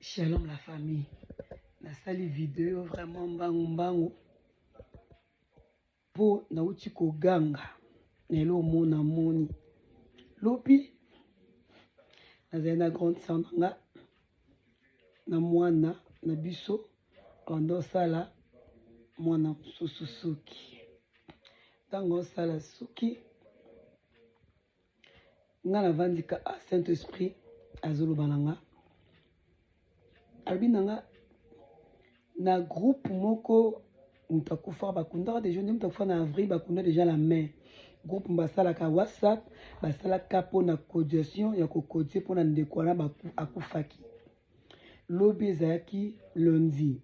Shalom la famille. Nasali video vraiment mbangu mbangu po nauti koganga na eloko mona moni lobi nazali na grande sœur na nga na mwana na biso banda osala mwana mosusu suki ntango osala suki nga navandi ka ah, saint esprit azoloba na nga alobi na nga na groupe moko moto akufaka bakundaka deja nde moto akufa na avril bakunda deja na mai groupe basalaka whatsapp basalaka mpona cotisation ya kokotise mpona ndeko wana akufaki lobi ezalaki lundi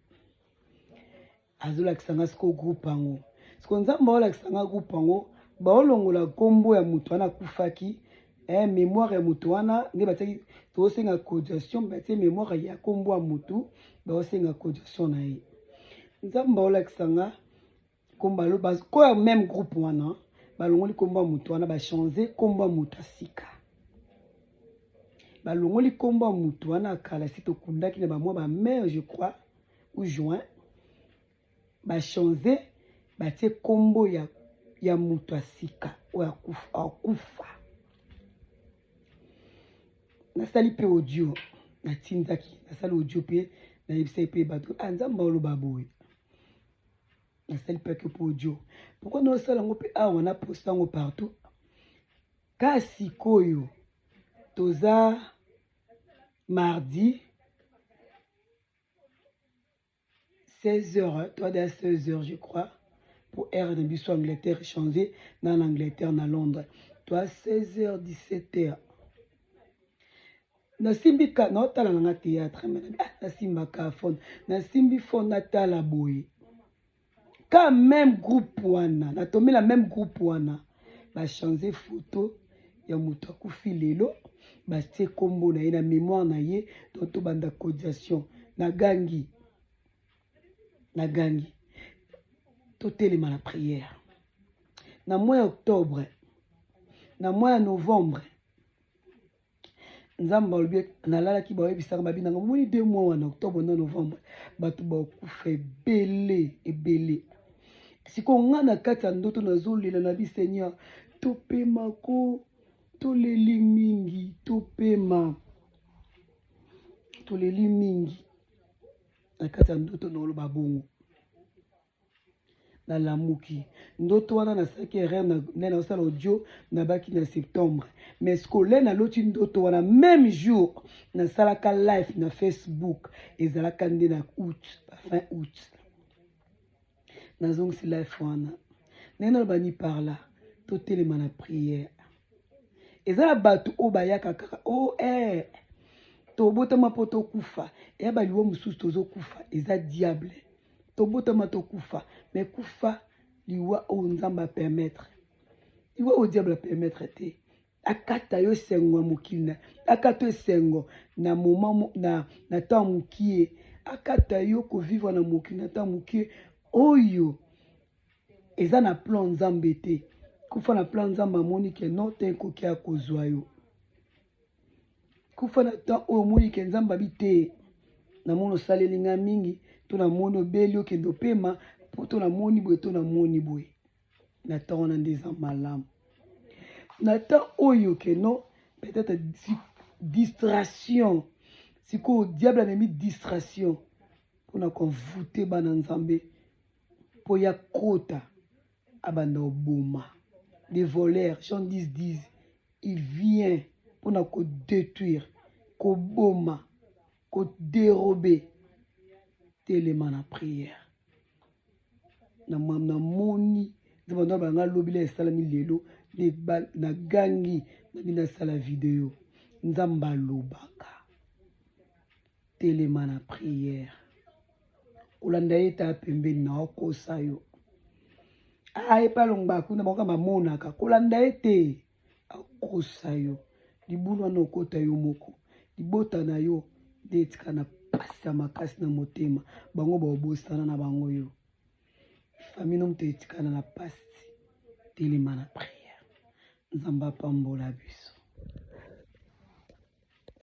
azolakisa nga sikoyo groupe yango sikoyo nzambe aolakisa nga groupe yango baolongola nkombo ya moto wana akufaki eh, mémoire ya moto wana nde batiaki tozosenga cotisation batie mémoire ya nkombo ya motu baosenga cotisation na ye nzambe aolakisa nga nkombo ya même groupe wana balongoli nkombo ya moto wana bachange nkombo ya moto ya sika balongoli nkombo ya moto wana ya kala si tokundaki na bamwa bamare je crois ou juin ba changer batie kombo ya, ya moto ya sika oyo akufa, akufa. Nasali mpe audio natindaki, nasali audio mpe nayebisaki mpe bato ah, Nzambe aloba boye nasali mpe mpe audio pourkui naosala yango mpe awa na poste yango partout ka sikoyo toza mardi 16 heures toi da 16 heures je crois pour heure na biso Angleterre changer na na Angleterre na Londres toi 16 heures 17 heures nasimbi ka naotala na nga théâtre mais ah, nasimbaka phone nasimbi phone natala boye ka même groupe wana natombe na même groupe wana bachange photo ya moto akufi lelo batie nkombo na ye na mémoire na ye donc tobanda cotisation nagangi nagangi totelema na prière na mois ya octobre na mois ya novembre Nzambe alobi nalalaki bayebisaka babi nanga omoni deux mois wana octobre na novembre bato bakufa ebele ebele sikoyo nga na kati ya ndoto nazolela na bi seigneur topema ko toleli mingi topema toleli mingi na kati ya ndoto naoloba bongo nalamuki ndoto wana nasalaki erreur nde naosala audio nabaki na septembre mais scolaire naloti ndoto wana même jour nasalaka live na facebook ezalaka nde na août fin août nazongisi live wana ndenge naloba ni par là totelema na prière eza na bato oyo bayaka kaka o oh, eh, tobotama mpo tokufa eya baliwa mosusu tozokufa eza diable Tobotama tokufa, mais kufa liwa oyo Nzambe a permettre. Liwa oyo diable a permettre te. Akata yo esengo ya mokili na akata yo esengo na moment na na temps mokie. Akata yo ko vivre na mokili na temps mokie oyo eza na plan Nzambe te. Kufa na plan Nzambe amoni ke non te ekoki ya kozwa yo. Kufa na temps oyo omoni ke Nzambe abi te namoni osaleli ngai mingi to namoni obeli okende opema po to namoni boye to namoni boye na temps wana nde eza malamu na temps oyo ke non peut-être distraction sikoyo diable amemi distraction mpona koenvoute bana Nzambe mpo ya kota abanda oboma des voleurs Jean 10 10 il vient mpona kodetruire koboma koderobe telema na prière namoni nzambe ndo banga lobi la esalami lelo nagangi nabi nasala video nzambe alobaka telema na prière kolanda ye ta pembeni na okosa yo aye ah, palongba kuna bango bamonaka kolanda ye te akosa yo libulu wana okota yo moko libota na yo nde etika na pasi ya makasi na motema bango baobosana na bango yo famille no moto etikana na pasi telema na prière nzambe apambola biso.